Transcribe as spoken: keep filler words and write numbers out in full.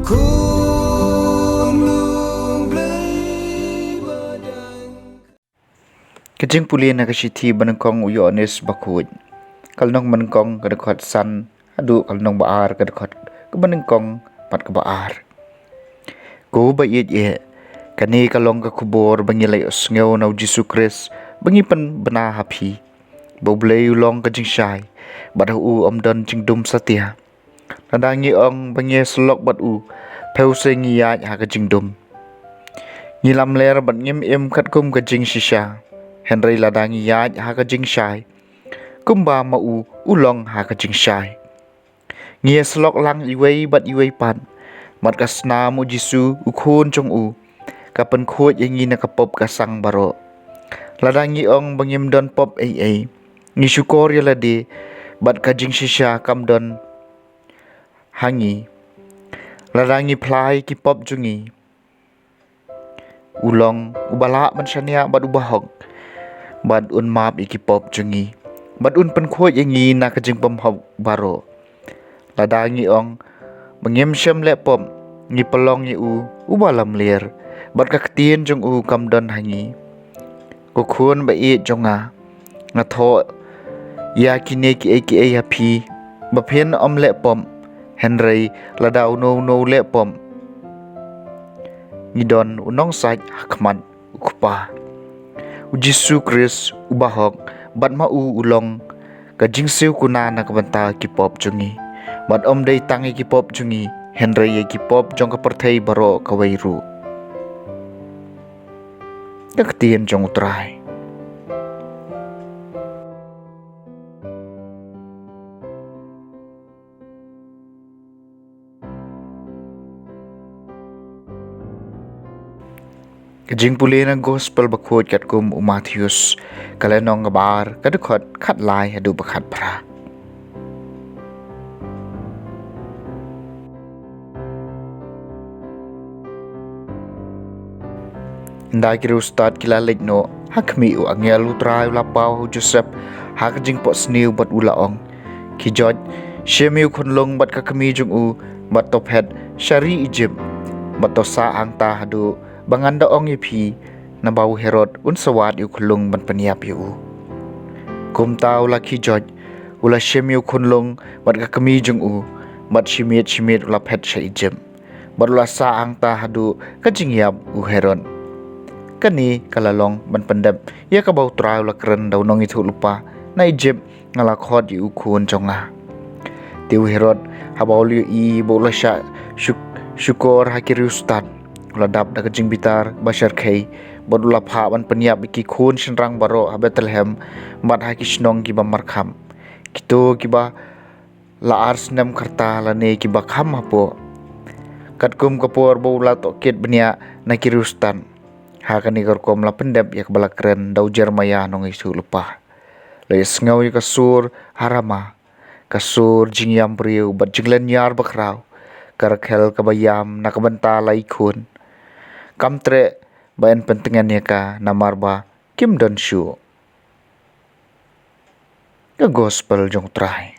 Khun Blei ba dang. Ka jingpule na ka shithi ba nyngkong u Ïoannis Bakhuid. Ka lynnong ba nyngkong ka dkhot san haduh ka lynnong ba ar ka dkhot kaba nyngkong bad kaba ar. Ko ba ïeit eh, kane ka long ka khubor ba ngi la ïohsngew na u Jisu Khrist ba ngi pynbna ha phi, ba U Blei u long ka jingshai, bad ha u ym don jingdum satia. Lada ngi ong ba ngi ïasyllok bad u, phew seh ngi ïaid ha ka jingdum. Ngi lamler bad ngim im katkum ka jingshisha. Hynrei lada ngi ïaid ha ka jingshai, kumba ma u u long ha ka jingshai, ngi ïasyllok lang iwei bad iwei pat, bad ka snam u Jisu u Khun jong u ka pynkhuid ïa ngi na ka pop ka sang baroh. Lada ngi ong ba ngim don pop ei ei, ngi shukor ïa lade, bad ka jingshisha kam don ha ngi. Lada ngi phla ïa ki pop jong ngi, u long uba lah ban shaniah bad uba hok, bad un map ïa ki pop jong ngi, bad un pynkhuid ïa ngi na ka jingpynhok baroh. Lada ngi ong ba ngim shym leh pop, ngi pynlong ïa u uba lamler, bad ka ktien jong u kam don ha ngi. Ko khun ba ïeit jong nga, nga thoh ïa kine kiei kiei ha phi, ba phin ym leh pop. Hynrei lada uno uno u leh pop, ngi don u nongsait ha khmat u Kpa. U Jisu Khrist uba hok, bad ma u u long ka jingsiew kuna na ka bynta ki pop jong ngi. Bad ym dei tang ïa ki pop jong ngi, hynrei ïa ki pop jong ka pyrthei baroh kawei ruh. Ka ktien jong U Trai. Ka jingpule na Gospel Bakhuid katkum u Mathaios, ka lynnong kaba ar, ka dkhot khatlai haduh ba khatphra. Ynda ki riewstad ki la leit noh, ha khmih, u angel U Trai u la paw ha u Joseph ha ka jingphohsniew bad u la ong: Khie joit, shim ïa u khunlung bad ka kmie jong u, bad to phet sha ri Ijipt, bad to sah hangta haduh ba ngan da ong ïa phi, naba u Herod un sa wad ïa u khunlung ban pynïap ïa u. Kumta u la khie joit, u la shim ïa u khunlung bad ka kmie jong u, bad shi miet shi miet u la phet sha Ijipt, bad u la sah hangta haduh ka jingïap u Herod. Kane ka la long ban pyndep ïa kaba U Trai u la kren da u nongïathuhlypa: Na Ijipt nga la khot ïa u khun jong nga. Te u Herod, haba u la ïohi ba u la shah shuk-, shukor ha ki riewstad, u la dap da ka jingbitar ba shyrkhei, bad u la phah ban pynïap ïa ki khun shynrang baroh ha Bethlehem bad ha ki shnong kiba markhap, kito kiba la ar snem ka rta lane kiba kham hapoh, katkum ka por ba u la tohkit bniah na ki riewstad. Ha kane ka rukom la pyndep ïa kaba la kren da u Jeremaïah nongïathuhlypa: La ïohsngew ïa ka sur ha Rama, ka sur jingïam briew bad jinglynñiar bakhraw, ka Rakhel kaba ïam na ka bynta lai khun. Kam treh ba yn pyntngen ïa ka, namar ba kim don shuh. Ka Gospel jong U Trai.